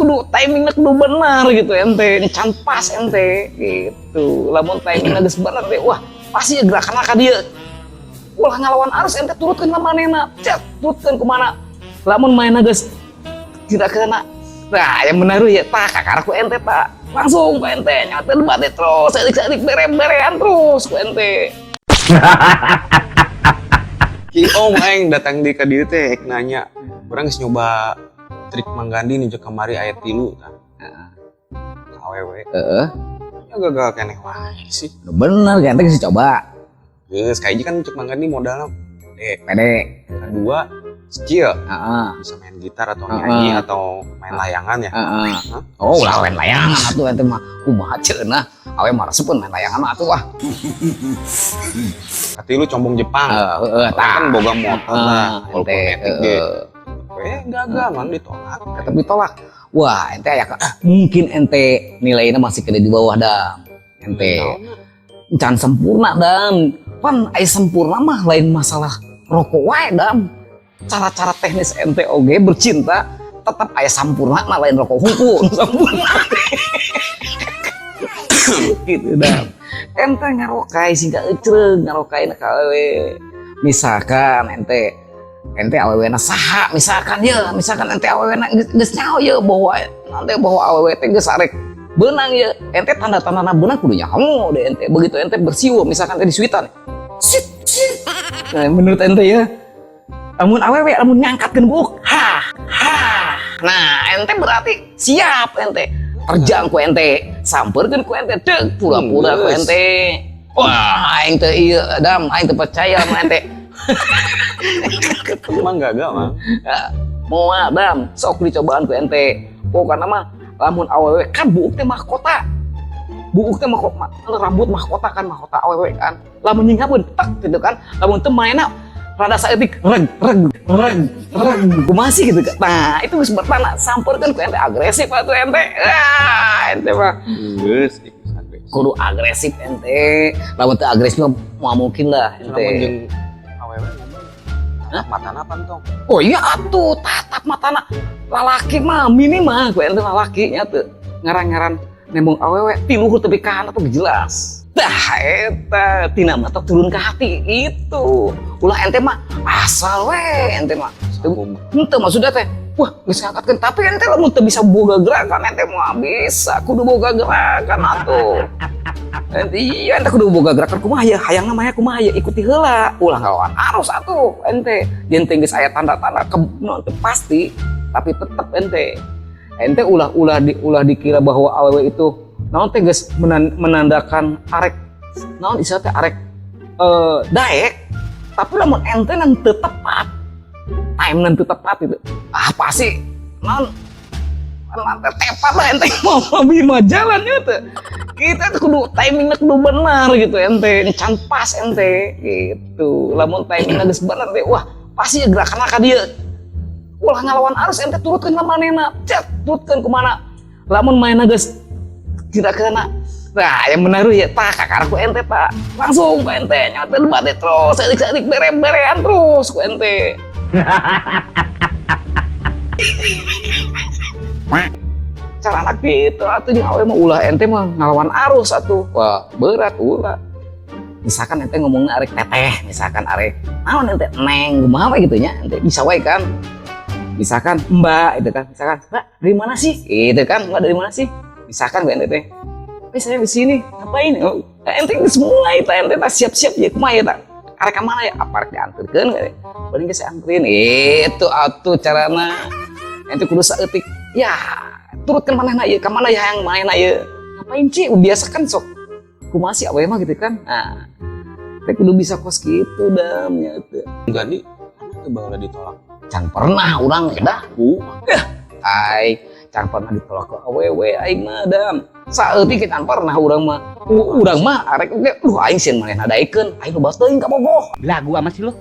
Kudu timingnya kudu benar gitu ente. Can pas ente gitu. Lamun timingnya geus bener teh, wah, pasti gerakan ka dieu. Ulah ngalawan arus, ente turutkeun ka manehna. Cet, turutkeun kumaha. Lamun manehna geus tidak kena. Nah, yang benar ya tah kakara ku ente tah. Langsung ku ente nyata debat terus, saeutik-saeutik bere-berean terus ku ente. Ki Om, aing datang di ka dieu teh ek nanya. Urang geus nyoba trik Mang Gandi nih kamari aya 3 tah. Awewe. Ya gagal keneh wae sih. Bener kan ente geus coba. Geus kahiji kan cek Mang Gandi modalna pede. Pede. Kedua skill. Bisa main gitar atau nyanyi atau main layangan ya. Heeh. Oh, ulah main layangan atuh ente mah. Kumaha ceunah. Awe mah resepeun main layangan mah atuh, ah. Katilu combong Jepang. Heeh, Orang kan boga motor lah, walaupun ente, metik ge. Eh, gagal man, ditolak. Tetep ditolak. Wah, ente aya mungkin ente nilainya masih kena di bawah, Dam. Ente can sempurna, Dam. Pan aya sempurna mah lain masalah rokok wae, Dam. Cara-cara teknis ente oge bercinta tetap aya sampurna mah, lain rokok hungkul sempurna gitu, Dam. Ente ngarokai sing ecreung ngarokai ka awewe. Misalkan ente ente awewena saha misalkan ya, misalkan ente awewena geus nyaho ya bahwa nanti bahwa awewe teh geus arek beunang ya, ente tanda-tanda beunang kudu nyaho deh ente. Begitu ente bersiul, misalkan ente disuitan sit sit. Nah, menurut ente ya, lamun awewe lamun ngangkatkeun buuk, ha ha, nah ente berarti siap. Ente terjang ku ente, samperkeun ku ente, deg, pura-pura ku ente. Wah, aing teh ieu, Dam, aing teu percaya sama ente. Emang gagal mah. Moal, Dam, sok dicobaan ku ente. Pokokna mah lamun awewe kan buuk teh mahkota. Buuk teh mahkota, rambut mahkota kan, mahkota awewe kan. Lamun nyingkapkeun tek gitu kan. Lamun teu maena rada saeutik reg reg reg reg, kumaha sih gitu kan. Nah, itu geus bertanda, samperkeun ku ente agresif atuh ente. Ah, ente mah Geus, geus agresif. Kudu agresif ente. Lamun teu agresif mah moal mungkin lah ente. Lamun jeung awewe ngomong tatap matana pantong. Oh iya atuh, tatap matana. Lalaki mah minimal ku ente lalaki nya teu ngaran-ngaran nembong awewe ti luhur tepi ka handap tuh jelas. Dah eta tina mata turun ke hati itu. Ulah ente mah asal we ente mah. Henteu maksudnya teh, wah, geus ngangkatkeun, tapi ente lamun teu bisa boga gerakan ente mah bisa kudu boga gerakan atuh. Ente iya, ente kudu boga gerakan kumaha ya, hayangna mah ya kumaha ya, ikuti heula, ulah ngalawan arus atuh ente. Yen teh geus aya tanda-tanda ke no, teu pasti, tapi tetep ente ente ulah ulah di ulah dikira bahwa awewe itu naon teh geus menandakan arek naon istilah teh arek daek, tapi lamun ente nan teu tepat time, nan teu tepat itu, ah, pasti naon nanti tepat lah ente mau mau jalannya tuh. Kita tuh kudu timingnya kudu benar gitu ente, can pas ente gitu. Lamun timingnya geus bener teh, wah, pasti gerakan ka dieu. Ulah ngalawan arus, ente turutkeun ka manehna, cet, turutkeun kumaha. Lamun manehna geus tidak kena. Nah, yang benar ya tah kakara ku ente tah. Langsung ku ente nyata debat terus, saeutik-saeutik bere-berean terus ku ente. Cara anak gitu atuh jeung awewe mah ulah ente mah ngalawan arus atuh. Wah, berat, ulah. Misalkan ente ngomongnya arek teteh, misalkan arek naon ente, neng, kumaha we gitu nya, ente bisa wae kan. Misalkan mbak itu kan, misalkan mbak dari mana sih? Gitu kan, mbak dari mana sih? Misalkan gue ente teh, eh, saya di sini, ngapain? Oh, ente geus mulai tah ente tah siap-siap ya, kumaha ya tah? Arek ka mana ya? Apa arek dianterkeun? Paling geus saya anterin. Itu atuh carana. Ente kudu saeutik. Ya, turutkeun manehna ieu, ka mana ya yang manehna ieu? Ngapain sih? Biasa kan sok kumaha sih awewe mah gitu kan. Nah, teh kudu bisa kos kitu, Dam, nya teu. Gandi teu baheula ditolak? Can pernah urang dah. Ku Ai, can pernah ditolak ku awewe aing mah, Dam. Saeutik ge can pernah urang mah. Urang mah arek oge, duh, aing sieun manehna daekeun, aing loba teuing ka bogoh. Belagu amat sih lo.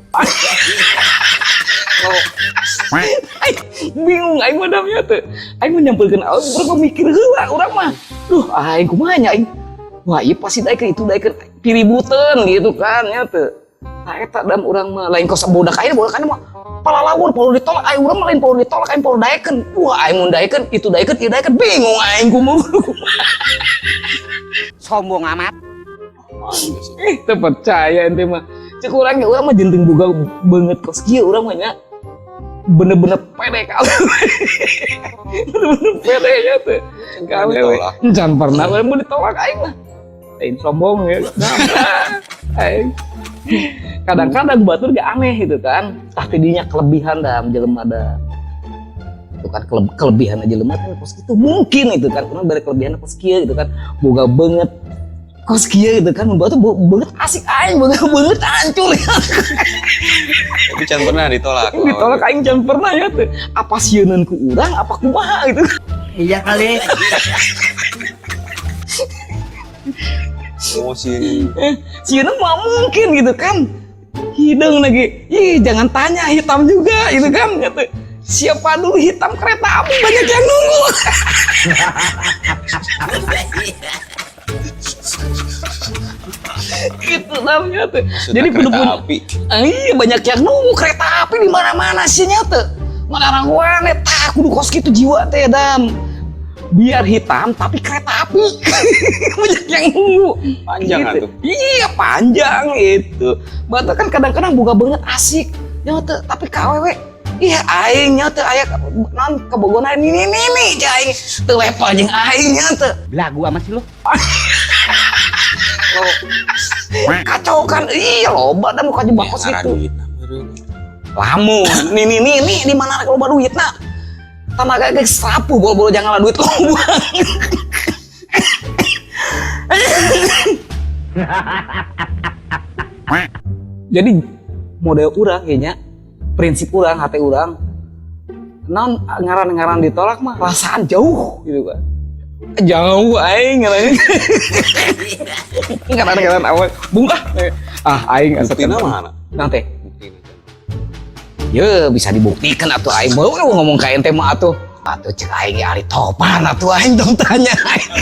Aing bingung aing mah, Dam, nya teu. Aing mah nyamperkeun awewe urang mah mikir heula urang mah. Duh, aing kumaha nya aing. Wah, ieu pasti daekeun itu daekeun piributeun gitu kan nya teu. Tah eta dam urang mah lain kos budak aing, budak aing mah palalawur perlu ditolak, aing urang mah lain perlu ditolak, aing perlu daekeun. Wah, aing mun daekeun, itu daekeun, ieu daekeun, bingung aing kumaha. Sombong amat. Teu percaya ente mah. Cek urang ge urang mah jenteng boga beungeut kos kieu urang mah nya. Bener-bener pede ka bener-bener pede nya teh. Can ditolak. Can pernah urang mau ditolak aing mah. Lain sombong ya. Aing. Kadang-kadang batur gak aneh gitu kan. Tah tidinya kelebihan dah jelema da. Itu kan kelebihan aja jelema kan kos kitu mungkin itu kan. Karena dari kelebihan kos kieu gitu kan. Boga beungeut kos kieu gitu kan, membuat tuh beungeut asik aing, boga beungeut hancur ya. Tapi can pernah ditolak. Ditolak aing can pernah ya tuh. Apa sieuneun ku urang apa kumaha gitu. Iya kali. Emosi. Sieun mah mungkin gitu kan. Hidung lagi. Ih, jangan tanya hitam juga gitu kan gitu. Siapa dulu hitam kereta api banyak yang nunggu. Gitu namanya tuh. Maksudnya jadi kudu kereta punya api. Iya, banyak yang nunggu kereta api di mana-mana sih nya tuh. Mana orang tah kudu kos gitu jiwa teh dam. Biar hitam tapi kereta api. Banyak yang nunggu. Panjang gitu. Atuh. Iya, panjang itu. Batu kan kadang-kadang boga banget asik. Nya teh tapi KWW iya aing nya teh aya non kebogonan ini ini ini aing teu level jeung aing nya teh. Belagu amat sih lo. Kacau kan, iya loba dan muka jebak kos Ya, gitu. duitna meureun. Lamun, nih nih nih nih di mana loba duitna? Tanaga geus rapuh bol-bol jangan duit loba. Jadi model urang kayaknya, prinsip urang, hati urang, non ngaran-ngaran ditolak mah rasaan jauh gitu kan. Jauh aing ngaran. Ngaran-ngaran awal bungkah. Ah aing asa Buktina mana? Nanti. Buktina. Ye bisa dibuktikan atuh aing baru ngomong ka ente mah atuh. Atuh cek aing ge ari topan atuh aing tong tanya aing.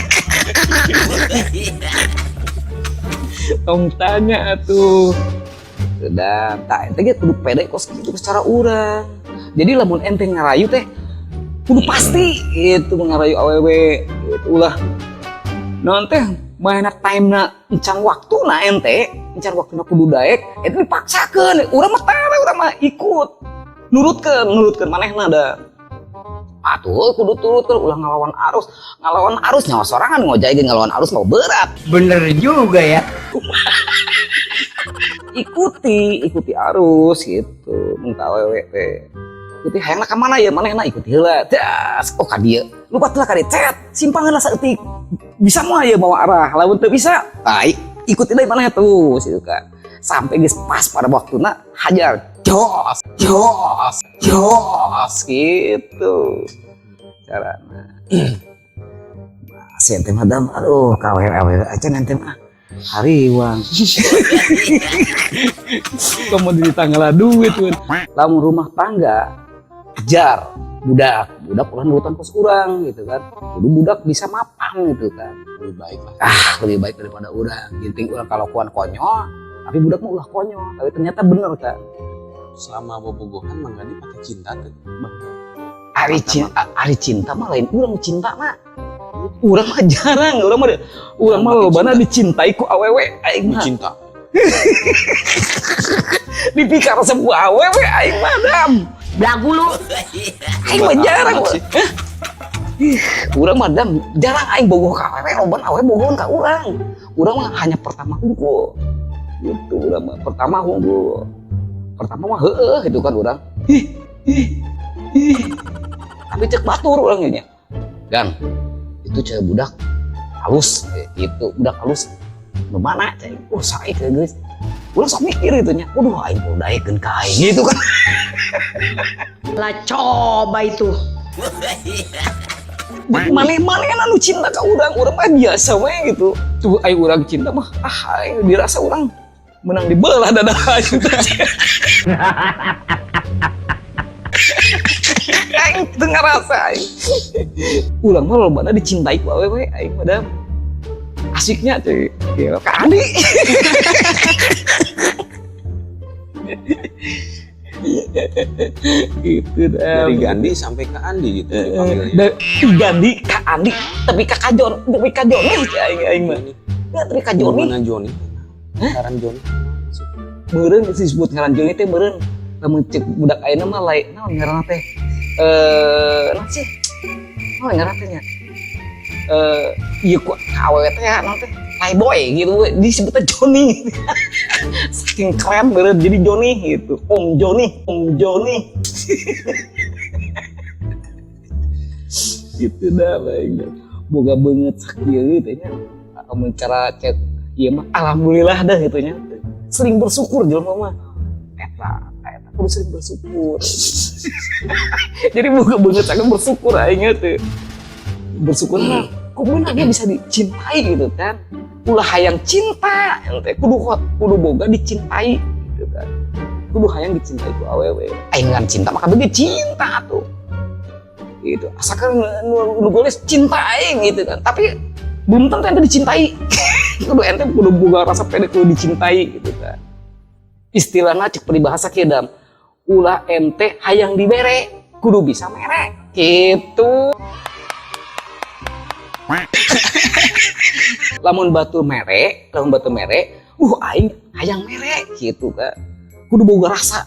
Tong tanya atuh. Udah, tak ente ge kudu pede kos kitu secara urang. Jadi lamun ente ngarayu teh kudu pasti itu ngarayu awewe gitu ulah. Non teh mainna time-na encan waktuna ente, encan waktuna kudu daek, itu dipaksakeun. Urang mah tara, urang mah ikut. Nurutkeun manehna da. Atuh kudu turutkeun ulah ngalawan arus. Ngalawan arus nyawa sorangan ngojay ge ngalawan arus mau berat. Bener juga ya. Ikuti arus gitu. Mun ka awewe teh. Ikuti hayangna ka mana ya manehna ikuti heula. Das, oh ka dieu. Lupa lah ka dieu. Cet, simpangan lah saeutik. Bisa mah ya bawa arah. Lamun teu bisa, tah ikuti deui manehna terus gitu kan. Sampai geus pas pada waktuna hajar. Jos, jos, jos gitu. Carana. Masih ente mah dam, aduh kawe-awe aja nanti mah. Hariwang. Kamu di tanggal duit tuh. Lamun rumah tangga kejar budak, budak ulah nurutan kos urang gitu kan. Kudu budak bisa mapan gitu kan. Lebih baik lah. Ah, lebih baik daripada urang. Ginting urang kalakuan konyol, tapi budak mah ulah konyol. Tapi ternyata bener kan. Selama bobogohan Mang Gandhi pakai cinta tuh. Bang. Ari cinta mah lain urang cinta mah. Urang mah jarang, urang mah lobana dicintai ku awewe aing mah. Cinta. Dipikar sebuah awewe aing mah dam. Belagu lu. Aing mah jarang. Sih. Ih, urang mah dam jarang aing bogoh ka awewe, loban awewe bogohan ka urang. Urang mah hanya pertama unggul. Gitu urang mah pertama unggul. Pertama mah heueuh gitu kan urang. Ih, ih, ih. Tapi cek batur urang nya. Gan, itu cewek budak halus, itu budak halus. Nu mana cai? Oh, saik ya guys. Urang sok mikir gitu nya. Waduh aing mau daekeun ka aing gitu kan. Lah coba itu. Maneh-maneh anu cinta ka urang, urang mah biasa we gitu. Tuh aing urang cinta mah ah aing dirasa urang menang dibelah dada aing teh. Aing teu ngarasa aing. Urang mah lobana dicintai ku awewe aing mah dam. Asiknya cuy. Gila, Kak Andi. Gitu dah. Dari Gandhi sampai ke Andi gitu dipanggilnya. Dari Gandhi ke Andi, tapi ka Jon, tapi ka Joni aing aing mah. Ini Ya, tapi ka Joni. mana Joni? Ngaran Joni. Meureun disebut ngaran Joni teh meureun lamun cek budak ayeuna mah lain naon ngaranna teh, naon sih, naon ngaranna teh nya, ieu ku awewe teh ya naon teh, playboy gitu we, disebutnya Joni, saking keren meureun jadi Joni gitu, Om Joni, Om Joni gitu dah. Baik dah, boga beungeut sakieu teh nya. Amun cara cek ieu mah alhamdulillah dah gitu nya, sering bersyukur jelema mah eta eta kudu sering bersyukur. Jadi boga beungeut sakieu bersyukur aing teh, bersyukur mah kumaha dia bisa dicintai gitu kan. Ulah hayang cinta ente, kudu kudu boga dicintai gitu kan, kudu hayang dicintai ku awewe. Aing ngan cinta maka begitu cinta tuh gitu, asalkan nu goles cinta aing gitu kan, tapi belum tentu ente dicintai. Kudu ente kudu boga rasa pede, kudu dicintai gitu kan. Istilahnya cek peribahasa kieu dam, ulah ente hayang dibere, kudu bisa mere gitu. Lamun batu mere, lamun batu mere, aing hayang mere gitu kan, kudu boga rasa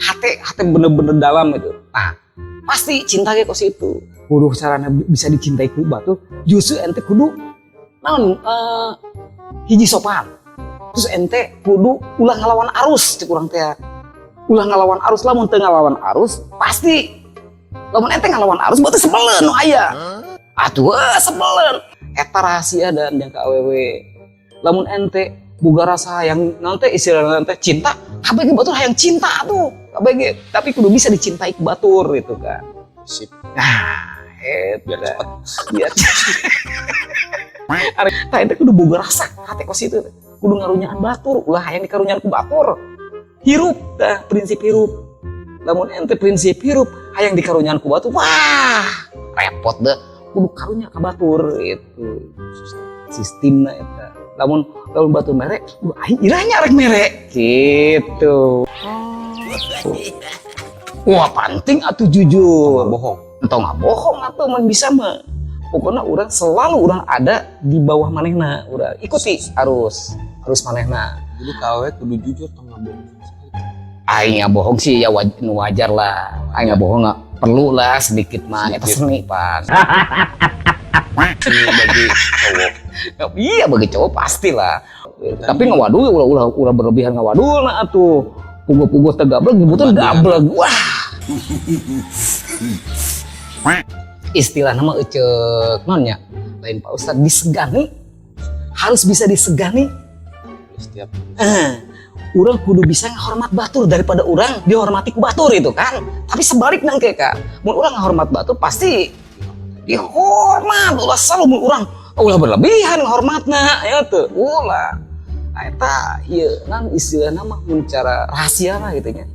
hate, hate bener-bener dalam gitu. Nah pasti cinta ge kos itu, kudu carana bisa dicintai ku batur, justru ente kudu naon, hiji sopan, terus ente kudu ulah ngalawan arus. Cek urang teh ulah ngalawan arus. Lamun teu ngalawan arus pasti, lamun ente ngalawan arus berarti sebelen nu aya atuh, sebelen eta rahasia. Dan jangka awewe lamun ente boga rasa yang naon teh, istilahna teh cinta, kabeh ge batur hayang cinta tuh kabeh ge, tapi kudu bisa dicintai ku batur gitu kan. Sip. Nah eta biar cepet. Biar arek tah ente kudu boga rasa hate kos itu, kudu ngarunyaan batur, ulah hayang dikarunyaan ku batur. Hirup dah prinsip hirup, lamun ente prinsip hirup hayang dikarunyaan ku batur, wah repot deh, kudu karunya ka batur itu sistemna eta. Lamun lamun batur mere, wah aing irahnya rek mere gitu. Wah penting atuh jujur. Nggak bohong. Entah nggak bohong atuh mun bisa mah. Pokoknya orang selalu orang ada di bawah manehna, udah ikuti arus arus manehna. Jadi kawe kudu jujur tong nggak bohong sama sekali. Aing nggak bohong sih ya wajar lah. Aing nggak bohong nggak perlu lah sedikit mah. Eta Sedikit. Seni pan. Ini bagi cowok. Iya bagi cowok pastilah. Tapi ngawadul ulah ulah ulah berlebihan ngawadul nah atuh. Puguh-puguh teh gablek nyebutan gablek. Wah. Istilah nama ecek nonnya lain Pak Ustadz, disegani, harus bisa disegani. Setiap Urang kudu bisa ngahormat batur daripada urang dihormati ku batur itu kan. Tapi sebalik nang kak, mun urang ngahormat batur pasti dihormat, ulah selalu mun urang ulah berlebihan ngahormatna ya tuh ulah. Nah eta ieu nan istilahna mah mun cara rahasia lah gitu nya.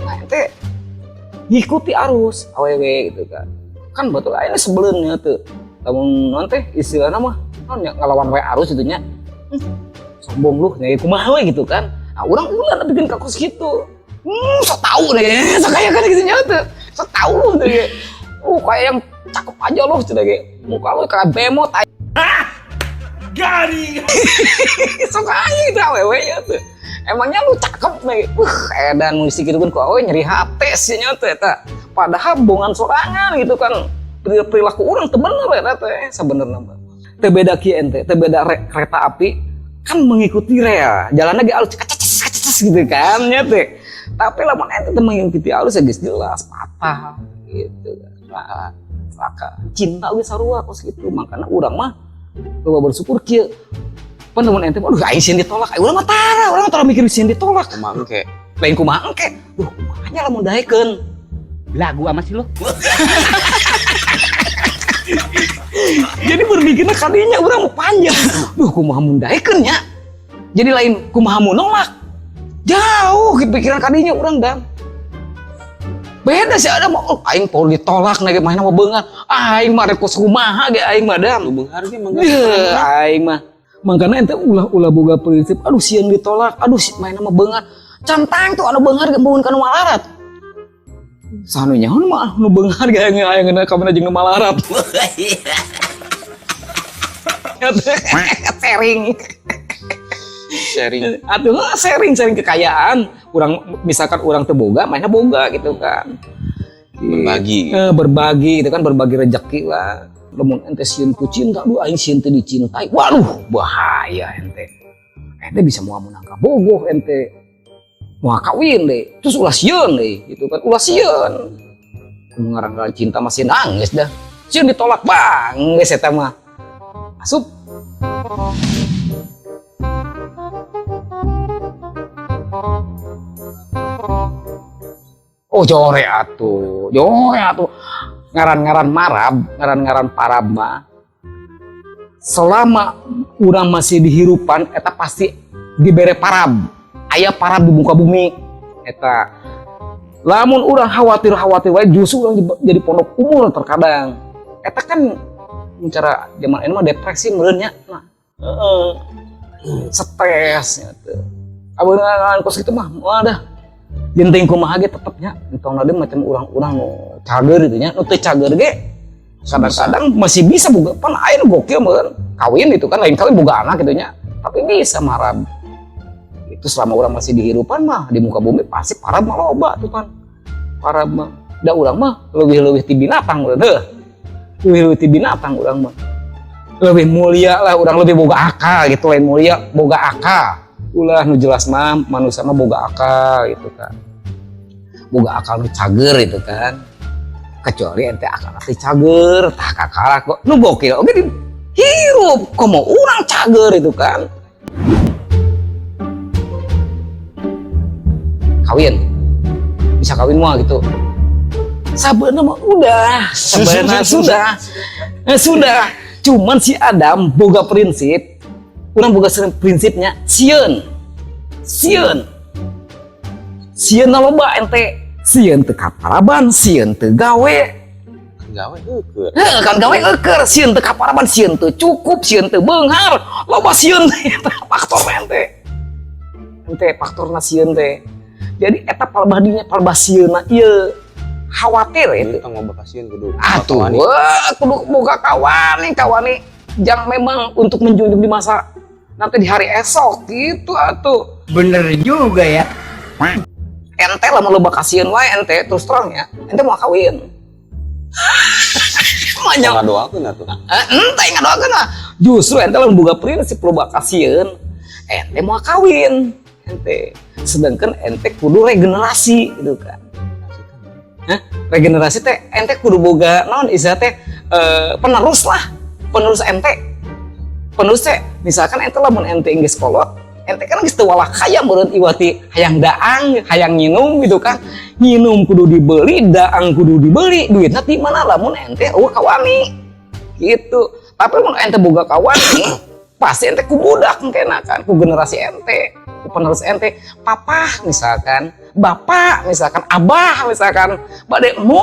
Nah ente ngikuti arus awewe gitu kan, kan betul aja sebelumnya tuh lamun non teh istilahna mah non nya ngalawan wae arus itu nya. Sombong lu nya kumaha we gitu kan. Nah, urang ulah bikin kakus gitu. So tau deh, so kayak kan gitu nya tuh, so tau lu tuh, kayak yang cakep aja lu sudah ge, muka lu kayak bemot aja. Garing. Sok aja gitu awewe nya tuh. Emangnya lu cakep nih, edan musik gitu kan ku awewe nyeri hate sih nya tuh eta. Padahal bongan sorangan gitu kan, perilaku orang teu bener eta teh sebenarnya mah. Teu beda kieu ente, teu beda kereta api kan mengikuti rel, jalannya ge alus kaceces kaceces gitu kan nya teh. Tapi lamun ente teu mengikuti alus ya geus jelas patah gitu kan. Nah, celaka. Cinta ge sarua kos gitu, makanya urang mah loba bersyukur kieu. Pan lamun ente aduh aing sieun ditolak, aing urang mah tara, urang mah tara mikir sieun ditolak. Kumaha engke? Lain kumaha engke. Duh, kumaha nya lamun daekeun. Lagu ama sih lo. Jadi berpikirnya kadinya urang mau panjang. Duh, kumaha mun daekeun nya. Jadi lain kumaha mun nolak. Jauh pikiran kadinya urang dam. Beda sih ada mah, oh, aing poho ditolak nih main sama beungar. Aing mah rek kos kumaha ge aing mah dam. Lu beunghar ge mangga. Iya, aing mah. Makanya ente ulah-ulah boga prinsip, aduh sieun ditolak, aduh main sama beungar. Can tangtu anu beunghar ge embungeun ka nu malarat. Saha nu nyaho mah nu beunghar ge hayang hayang ka mana jeung nu malarat. Sharing. Sharing. Atuh sharing sharing kekayaan. Urang misalkan urang teu boga, mainnya boga gitu kan. Berbagi. Berbagi gitu kan, berbagi rezeki lah. Lamun ente sieun ku cinta, aduh aing sieun teu dicintai. Waduh, bahaya ente. Ente bisa moal meunang kabogoh ente. Moal kawin deh. Terus ulah sieun deh gitu kan. Ulah sieun. Ngarang-ngarang cinta masih nangis dah. Sieun ditolak bang, geus eta mah. Asup. Oh jore atuh, jore atuh. Ngaran-ngaran marab, ngaran-ngaran parab mah. Selama urang masih dihirupan, eta pasti dibere parab. Aya parab di muka bumi. Eta. Lamun urang khawatir-khawatir wae justru urang jadi pondok umur terkadang. Eta kan cara zaman ini mah depresi meureun nya. Nah, heeh. Stres nya teu. Abeunangan kos kitu mah moal dah. Jenting kumaha ge tetep nya entong deui macam urang-urang nu cager gitu nya, nu teu cager ge kadang-kadang masih bisa boga pan aya nu gokil meureun kawin itu kan lain kawin boga anak gitu nya, tapi bisa marab. Itu selama urang masih dihirupan mah di muka bumi pasti parab mah loba tuh kan. Parab mah da urang mah leuwih-leuwih ti binatang urang heuh. Leuwih-leuwih ti binatang urang mah. Lebih mulia lah urang, lebih boga akal gitu, lain mulia boga akal. Ulah nu jelas mah manusia mah boga akal gitu kan. Boga akal nu cager gitu kan. Kecuali ente akal teh cager, tah kakara kok nu gokil oge di hirup komo urang cager itu kan. Kawin. Bisa kawin mah gitu. Sabeuna mah udah, sabeuna sudah. Sudah. Cuman si Adam boga prinsip, urang boga prinsipnya sieun. Sieun. Sieun loba ente. Sieun teu kaparaban, sieun teu gawe. Kan gawe eueuh. Heuh, kan gawe eueuh, sieun teu kaparaban, sieun teu cukup, sieun teu beunghar. Loba sieun eta faktor ente. Ente faktorna sieun teh. Jadi eta palbah dinya palbah sieunna ieu. Khawatir itu. Tong loba kasieun kudu. Atuh, wah, kudu boga kawani, kawani yang memang untuk menjunjung di masa nanti di hari esok gitu atuh. Bener juga ya. Ente lah mau loba kasieun wae ente terus terang ya. Ente mau kawin. Banyak. Ngadoakeun atuh. Ente ngadoakeun lah. Justru ente lah boga prinsip loba kasieun. Ente mau kawin. Ente. Sedangkan ente kudu regenerasi gitu kan. Hah? Regenerasi teh ente kudu boga naon istilah teh penerus lah, penerus ente. Penerus teh misalkan ente lamun ente geus kolot, ente kan geus teu walah kaya meureun iwati hayang daang, hayang nginum gitu kan. Nginum kudu dibeli, daang kudu dibeli, duitna ti mana lamun ente eueuh kawani. Gitu. Tapi lamun ente boga kawani, pasti ente ku budak engkena kan, ku generasi ente, ku penerus ente, papa misalkan, bapak misalkan, abah misalkan, bade mu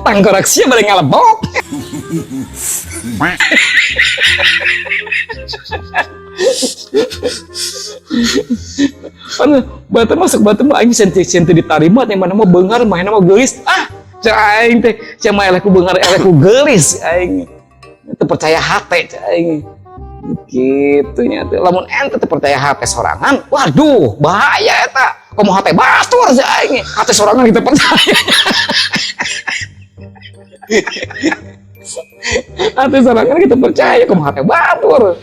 tangkorak sia bade ngalebok. Pan batu masuk batu mah aing senti ditarima teh mana mah beunghar mah mah geulis. Ah, cek aing teh, cek mah eleh ku beunghar eleh ku geulis aing. Teu percaya hate cek aing. Gitu nya teh. Lamun ente teu percaya hate sorangan, waduh, bahaya eta. Komo hate batur cek aing. Hate sorangan kita percaya. Hate sorangan kita percaya komo hate batur.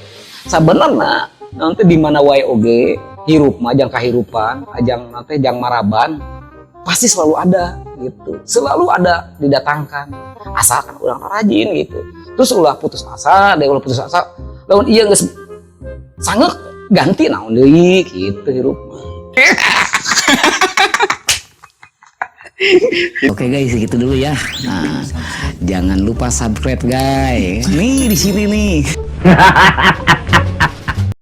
Sabenerna nanti di mana wae oge hirup mah jang kahirupan, ajang nanti jang maraban pasti selalu ada gitu. Selalu ada didatangkan. Asalkan urang rajin gitu. Terus ulah putus asa, deh ulah putus asa. Lamun ieu geus sangeuk ganti naon deui gitu hirup mah. Oke guys, gitu dulu ya. Nah, jangan lupa subscribe guys. Nih di sini nih.